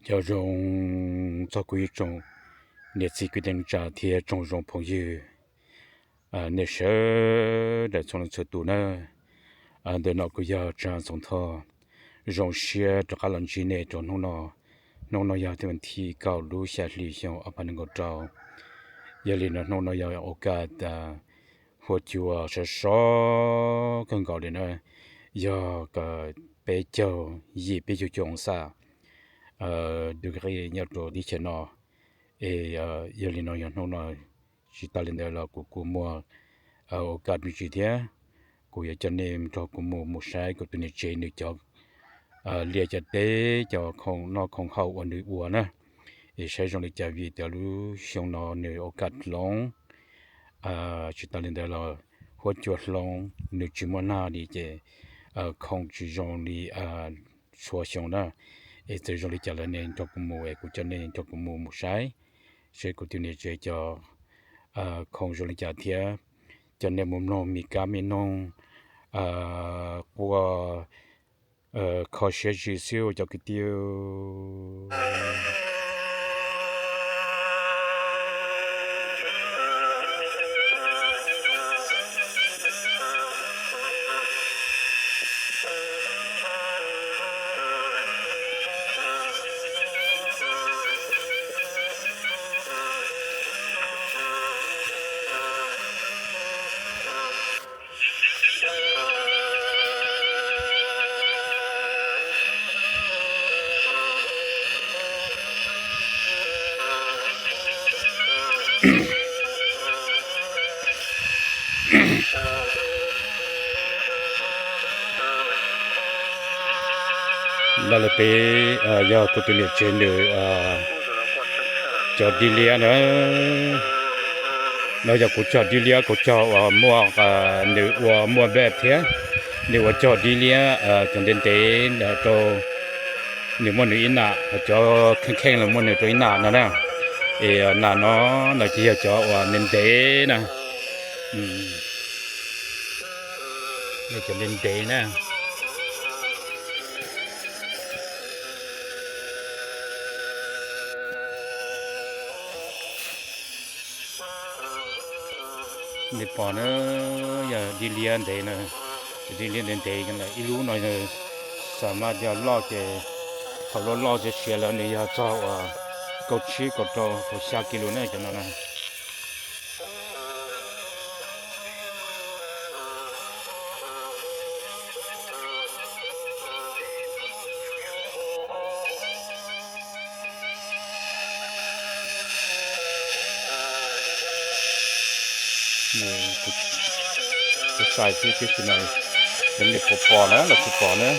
Nyob zoo txog kuv ib tsoom niam txiv kwv tij neej tsa thiab tsoom zoo phooj ywg, nej sawv daws txhua leej txhua tus na. Ntawm no kuv yog Tsa Ntxoov Thoj, zoo siab rov qab los ntsib nej rau hnub no. Hnub no yog thib kaum lub xya hli xyoo ob phav nees nkaum rau. Yog li no hnub no yog ua kaj huab cua sov sov kawg nkaus li na, yog peb caug yim peb caug cuaj oo xaj, degree nyob rau teb chaws no. Es yog li no yog hnub no, tsis tas li ntawd los kuv kuj muaj ua kaj me ntsis thiab. Kuv yuav coj nej nrog kuv mus mus saib kuv tus niam tsev nws cov liaj cov teb, cov khoom noj khoom haus uas nws ua na, es saib zoo li cas vim tias lub xyoo no nws ua kaj hloov. Tsis tas li ntawd los huab cua hloov, nws tsis muaj nag li ces khoom tsis zoo li txhua xyoo na. Es txawm zoo li cas lawm nej nrog kuv mus, es kuv coj nej nrog kuv mus mus saib, saib kuv tus niam tsev cov khoom zoo li cas thiab coj nej mus mloog me kab me noog quaj kho siab zim xwb cov kwv tij. Npaj lawv peb yog kuv tus niam tsev nws cog dib liab na. No yog kuv cog dib liab, kuv cog uas muaj, nws ua muaj npej thiab, nws ua cog dib liab cov ntev ntev rau, nws muaj nws ib nam, cov kheej kheej los muaj nws rau ib nam no na. Es nam no no ces yog cov uas ntev ntev na. Cov ntev ntev na. Nej pom na, yog dib liab ntev na, dib liab ntev ntev, ib lub no xa maj yog loj ces thaum loj loj siav siav lawm nws yog txog uas kaum tsib kaum rau kaum xya kis lus na cov no na. Kuv xav xwb tib si no, cov nej puas pom na los tsis pom na.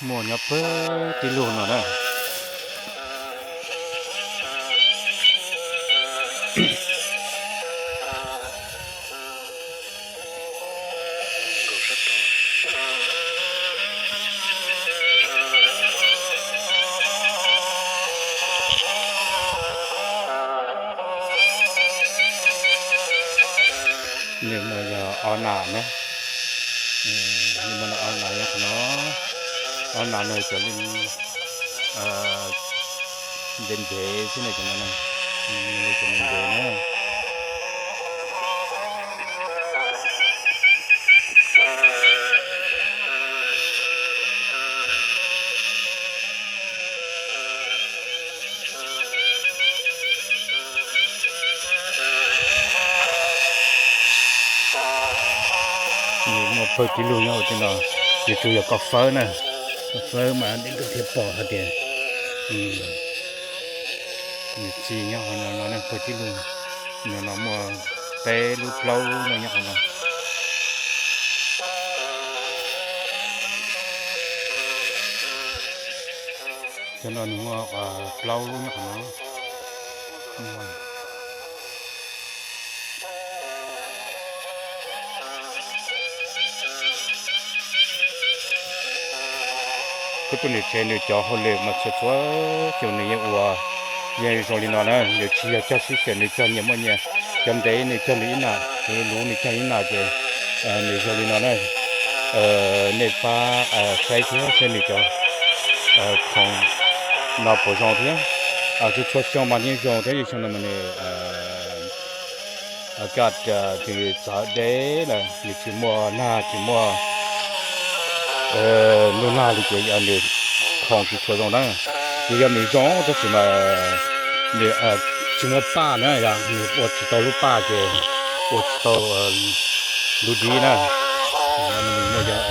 Muaj nyob pawg tib lug no na. Nws muaj yog ob nam na, nws muaj ob nam nyob qhov no, ob nam no cov li ntev ntev xwb na, cov no cov ntev ntev na. Nws muaj pawg tib lug nyob hauv tej no, yuav tsum yog koj fawb na, koj fawb mas nej thiaj pom hais tias nws txi nyob hauv no no, pawg tib lug no no muaj peb lub plaub lub no nyob hauv no. Cov no nws muaj plaub lub nyob qhov no. Kuv tus niam tsev nws cov hauj lwm mas txhua txhua xyoo nws yeej ua, yeej zoo li no na, nws tsis yog cog sib xyaw, nws cog nyias muaj nyias, cov ntev nws cog nws ib nag, cov luv nws cog ib nag ces nws zoo li no na. Nej pab saib thiab saib nws cov khoom no puas zoo thiab. Txhua txhua xyoo mas yeej zoo thiab, xyoo no mas nws kaj tws txawv deb lawm, nws tsis muaj nag tsis muaj ntuj nag li ces nws khoom tsis tshua zoo na. Ces yog nws zoo tab sis mas nws tsis muaj paj na, yog nws ua tsis tau lub paj ces ua tsis tau lub dib na. Nws muaj yog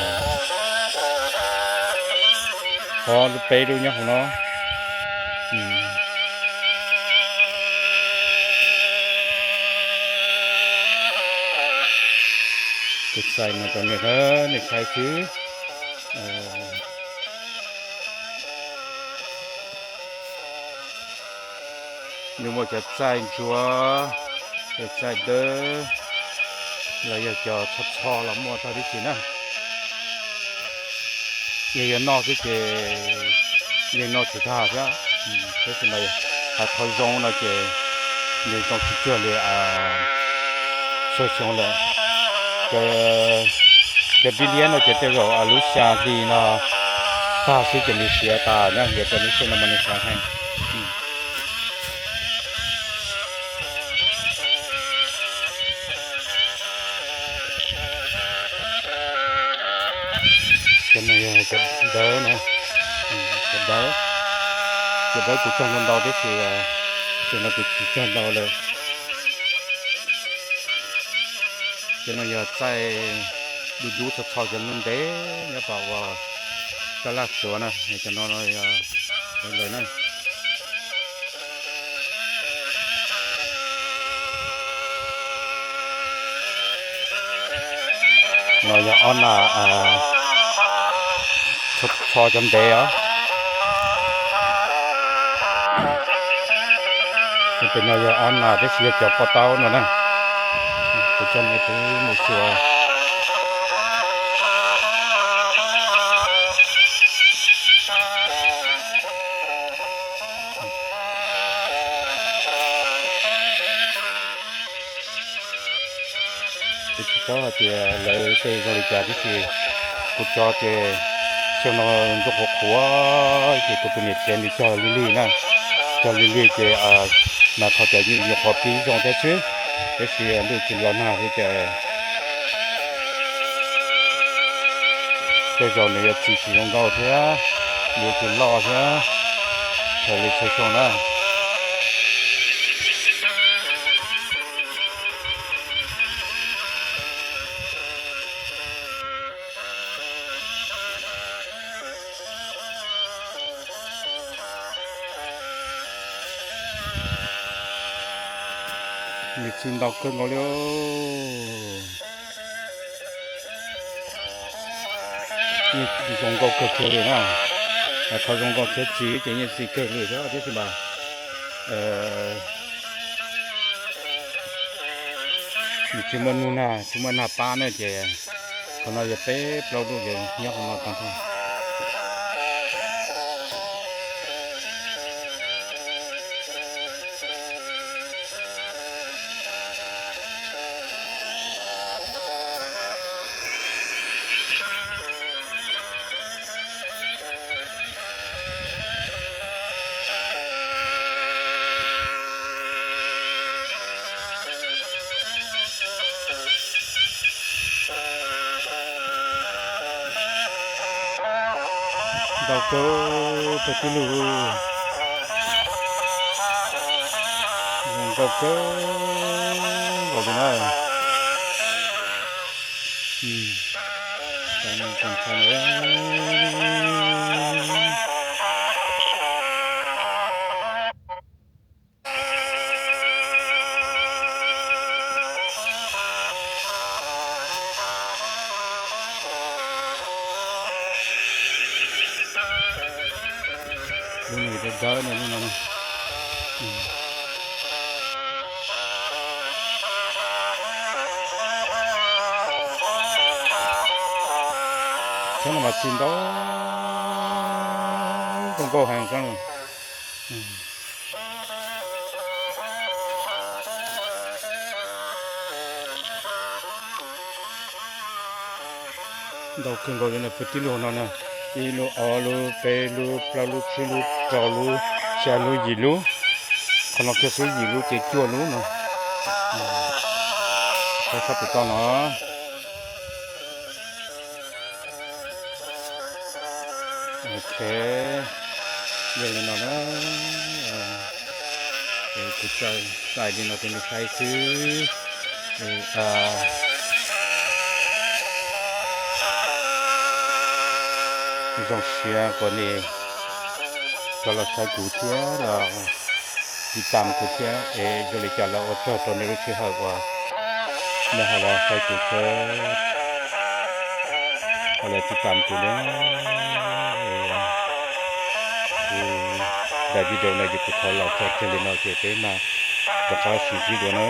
ob lub peb lub nyob hauv no. Kuv txais no rau nej, nej saib xwb. Nws muaj cov txaij ntsuab, cov txaij dawb, los yog cov txho txho los muaj tag tib si na. Yog yog noj xwb ces yeej noj tsis tag thiab. Tab sis mas hais qhov zoo no ces nws zoo tsis cuag li txhua xyoo lawm. Cov dib liab no ces tej zaum lub xya hli no tag xwb ces nws siav tas na, yog tias lub xyoo no mas nws siav heev. Cov no yog cov dawb na, cov dawb, cov dawb kuv cog ntau ntau tib si, cov no kuv tsis cog ntau lawm. Cov no yog txaij dub dub txho txho cov ntev ntev nyob tom uas tab laj Suav na, cov no yog lawv na. No yog ob nas txho cov ntev os. Pem no yog ob nas tab sis yog cov poj taub no na. Kuv coj nej peb mus xyuas. Kuv tsis paub hais tias lawv tej zoo li cas tab sis kuv cog ces xyoo no ntuj qhuav qhuav ces kuv tus niam tsev nws cog lig lig na, cog lig lig ces mas qhov cov nyuam qhuav pib zoo thiab xwb, tab sis ntuj tsis los nag thiab ces tej zaum nws yuav txi tsis zoo nkauj thiab, nws yuav tsis loj thiab, raws li txhua xyoo na. Nws txi ntau kawg nkaus li. Yeej zoo nkauj kawg kiag li na. Qhov zoo nkauj thiab txi ces yeej txi kawg li thiab tiam sis mas nws tsis muaj nag, tsis muaj nag pab na ces qhov no yog peb plaub lub ces nyob qhov no tag nrho. Ntau kawg peb tib lug, ntau kawg nkaus li na. Lub no yog dawb dawb no, lub no. Cov no mas txi ntau. nkauj heev. Ntau kawg nkaus li no puag tib lub no na, ib lub ob lub peb lub plaub lub tsib lub rau lub xya lub yim lub, qhov no kiag xwb yim lub ces cuaj lub no. Saib sab pem toj no. Ok, yog li no na, kuv txaij li no rau nej saib xwb. Zoo siab kom nej rov los saib kuv thiab los tiv tam kuv thiab es zoo li cas los ua tsaug rau nej lub sij hawm uas nej ho los saib kuv thiab ho los tiv tam kuv na. Kuv daim video no ces kuv thov los txog kiag li no ces peb mam rov qab sib ntsib dua na.